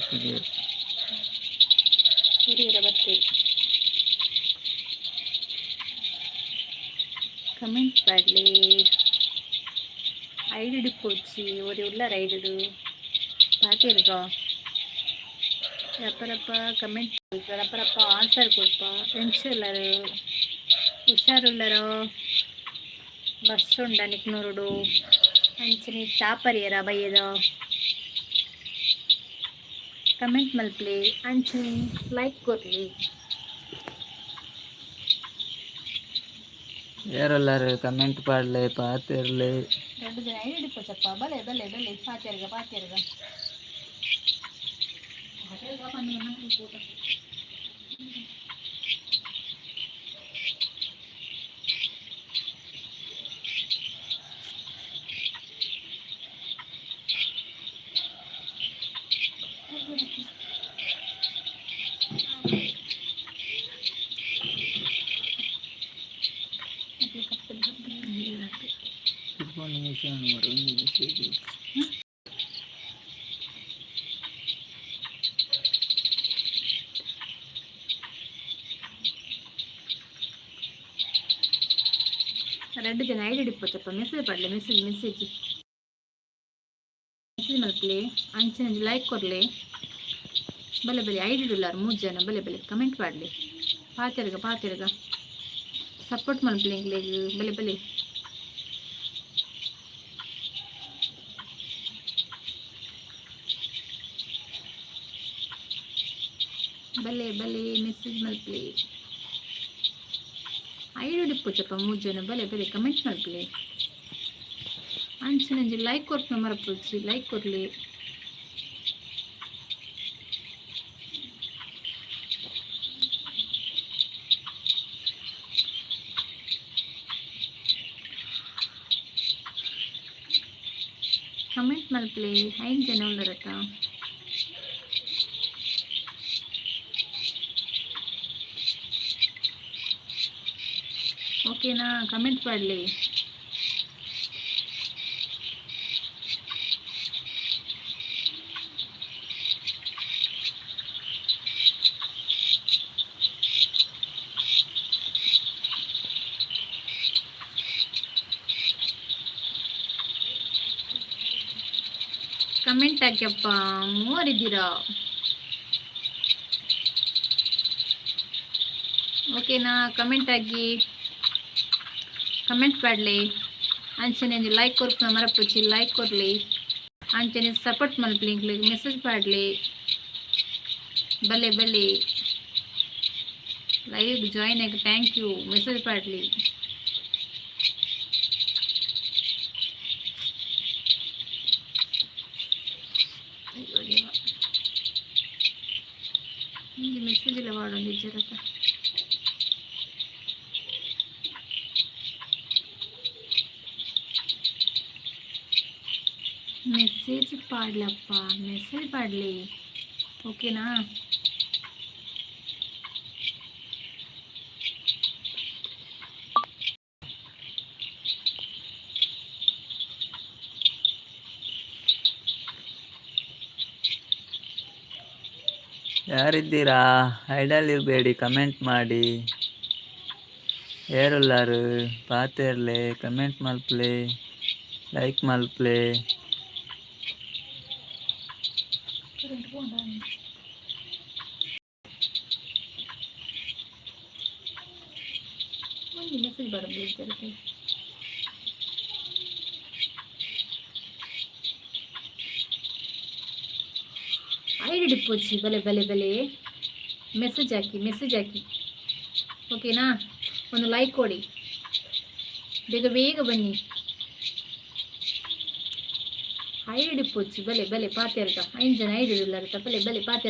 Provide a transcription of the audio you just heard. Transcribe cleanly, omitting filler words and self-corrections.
ಬರ್ತದೆ. ಹಿರಿಯರ ಬರ್ತೀರಿ. ಕಮೆಂಟ್ ಪಾಡ್ಲೆ. ಐಡಿಡ್ ಪೋಚಿ ಒರಿ ಉಲ್ಲರ್ ಐಡಿಡು ಪಾತೆರ್ಗ. ರಪ್ಪ ರಪ್ಪ ಕಮೆಂಟ್, ರಪ್ಪ ರಪ್ಪ ಆನ್ಸರ್ ಕೊಡ್ಪ. ಎಂಚ ಉಲ್ಲರು? ಹುಷಾರುಲ್ಲರೋ? ಬಸ್ ಉಂಡ ನಿಕ್ನೂರುಡು? ಅಂಚನೆ ಚಾಪರಿಯರ ಬಯ್ಯದ? ಕಮೆಂಟ್ ಮಲ್ಪಲೆ, ಅಂಚನೆ ಲೈಕ್ ಕೊರ್ಲಿ. ಏರೆಲ್ಲಾರು ಕಮೆಂಟ್ ಪಾಡ್ಲೆ, ಪಾತೆರ್ಲೆ. ಎರಡು ಜನ ಐಡಿ ಪೋಚಪ್ಪ. ಬಲೆ ಬಲೆ ಬಲೆ, ಪಾತೆರ್ಗ ಪಾತೆರ್ಗ. 20 ನಿಮಿಷ ಒಂದು ಮೆಸೇಜ್. ಎರಡು ಜನ ಐಡಿ ಪೋಚಪ್ಪ. ಮೆಸೇಜ್ ಪಾಡ್ಲೆ, ಮೆಸೇಜ್ ಮೆಸೇಜ್ ಮೆಸೇಜ್ ಮಲ್ಪಲೆ. ಅಂಚನೆ ಲೈಕ್ ಕೊರ್ಲೆ. ಬಲೆ ಬಲೆ, ಐಡಿ ಉಲ್ಲಾರ್ ಮೂರು ಜನ. ಬಲೆ ಬಲೆ, ಕಮೆಂಟ್ ಪಾಡ್ಲೆ. ಪಾತೆರ್ಗ ಪಾತೆರ್ಗ. ಸಪೋರ್ಟ್ ಮಲ್ಪಲೆ ಎಂಕ್ಲೆಗ್. ಬಲೆ ಬಲೆ. ಬಲೆ ಬಲೆ, ಮೆಸೇಜ್ ಮಲ್ಪಲೆ. ಐಡಿ ಪೋಚಪ್ಪ ಮೂರು ಜನ. ಬಲೆ ಬಲೆ, ಕಮೆಂಟ್ ಮಲ್ಪಲೆ. ಅಂಚನೆ ಲೈಕ್ ಕೊರ್ಪುನ ಮರಪೊಡ್ಚಿ, ಲೈಕ್ ಕೊರ್ಲಿ. ಕಮೆಂಟ್ ಮಲ್ಪಲೆ. ಐನ್ ಜನ ಉಲ್ಲರತ್ತ. ಓಕೆನಾ? ಕಮೆಂಟ್ ಪಾಡ್ಲಿ. ಕಮೆಂಟ್ ಹಾಕ್ಯಪ್ಪ. ಮೂವರಿದ್ದೀರಾ. ಓಕೆನಾ? ಕಮೆಂಟ್ ಹಾಕಿ, ಕಮೆಂಟ್ ಪಾಡ್ಲಿ. ಅಂಚನೆ ಒಂಜಿ ಲೈಕ್ ಕೊರ್ಪುನ ಮರಪೊಡ್ಚಿ, ಲೈಕ್ ಕೊರ್ಲಿ. ಅಂಚನೆ ಸಪೋರ್ಟ್ ಮಲ್ಪಲಿ ಎಂಕ್ಲೆಗ್. ಮೆಸೇಜ್ ಪಾಡ್ಲಿ. ಬಲೆ ಬಲೆ. ಲೈವ್ ಜಾಯಿನ್ ಆಗಿ thank you. Message ಪಾಡ್ಲಿ. ಅಯ್ಯೋ ದೇವ, ಒಂಜಿ ಮೆಸೇಜ್ ಇಲ್ಲ ಪಾಡೊಂದಿಜ್ಜರತ್ತ. Message ಪಾಡ್ಲಪ್ಪ, message ಪಾಡ್ಲಿ. ಓಕೆನಾ? ಯಾರಿದ್ದೀರಾ? ಐಡಲ್ ಇರಬೇಡಿ, ಕಮೆಂಟ್ ಮಾಡಿ. ಏರುಲ್ಲಾರು? ಪಾತೆರ್ಲೆ, ಕಮೆಂಟ್ ಮಲ್ಪಲೆ, ಲೈಕ್ ಮಲ್ಪಲೆ. ಕರೆಂಟ್ ಪೋಂಡ? ಒಂಜಿ ಮೆಸೇಜ್ ಬರಬೇಕು. ಐಡಿ ಪೋಚಿ. ಬಲೆ ಬಲೆ ಬಲೆ, ಮೆಸೇಜ್ ಹಾಕಿ, ಮೆಸೇಜ್ ಹಾಕಿ. ಓಕೆನಾ? ಒಂದು ಲೈಕ್ ಕೊಡಿ. ಬೇಗ ಬೇಗ ಬನ್ನಿ. ಐಡಿ ಪೋಚಿ. ಬಲೆ ಬಲೆ, ಪಾತೆರ್ಗ. ಐದು ಜನ ಐಡಿ ಉಲ್ಲಾರತ್ತ. ಬಲೆ ಬಲೆ, ಪಾತೆರ್ಗ.